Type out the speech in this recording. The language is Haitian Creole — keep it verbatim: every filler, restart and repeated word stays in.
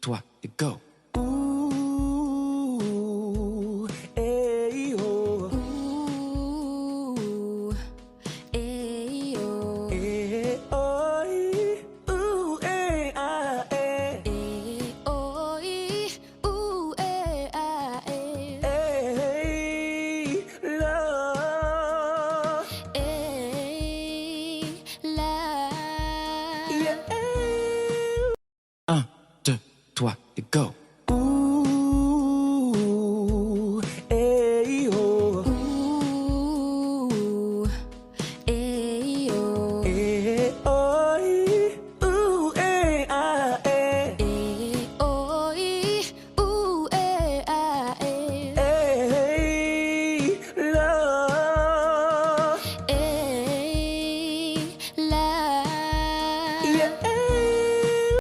trois, et go. Ooh, ey, oh. Ooh, ey, oh. Eh, oh, eh, ooh, eh, ah, eh. Eh, oh, eh, ooh, eh, ah, eh. Ey, la. Ey, la. Yeah. Un, deux, trois, et go.